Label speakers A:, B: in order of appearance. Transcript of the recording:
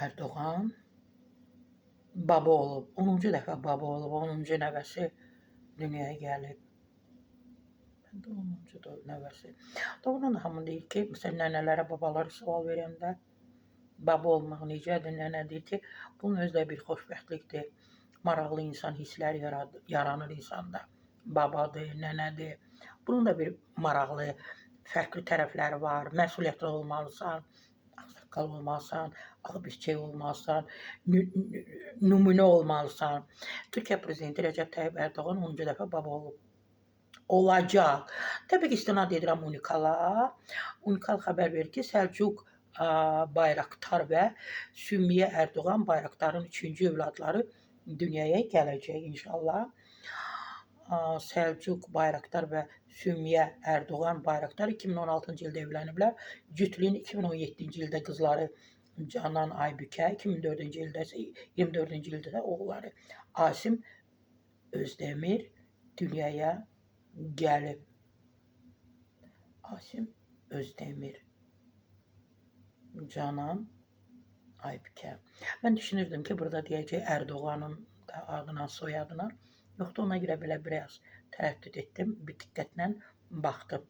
A: Erdoğan baba olub. 10-cu dəfə baba olub. 10-cu nəvəsi dünyaya gəlib. Mən də 10-cu nəvəsi. Doğrudan da hamı deyir ki, məsələn nənələrə, babalara sual verəndə baba olmaq necədir? Nənə deyir ki, bunun özü də bir xoşbəxtlikdir. Maraqlı insan hissləri yaranır insanda. Babadır, nənədir. Bunun da bir maraqlı, fərqli tərəfləri var. Məsuliyyətli olmalısan, ağsaqqal olmalısan, ağ biçək olmalısan, nümunə olmalısan. Türkiyə prezidenti Rəcəb Tayyip Erdoğan 10-cu dəfə baba olub. Olacaq. Təbii ki, istinad edirəm Unikala. Unikal xəbər verir ki, Səlcuq Bayraktar və Sümmiyə Erdoğan Bayraktarın 3-cü övladları dünyaya gələcək inşallah. Səlcuq Bayraktar və Sümmiyə Erdoğan Bayraktar 2016-cı ildə evləniblər. Cütlüyün 2017-ci ildə qızları Canan Aybükə, 2004-cü ildə isə 24-cü ildə də oğulları Asim Özdemir dünyaya gəlib. Asim Özdemir, Canan Aybükə. Mən düşünürdüm ki, burada deyəcək Erdoğanın da adına, soyadına. Yoxdur, ona görə belə biraz tərəddüd etdim. Bir diqqətlə baxdım.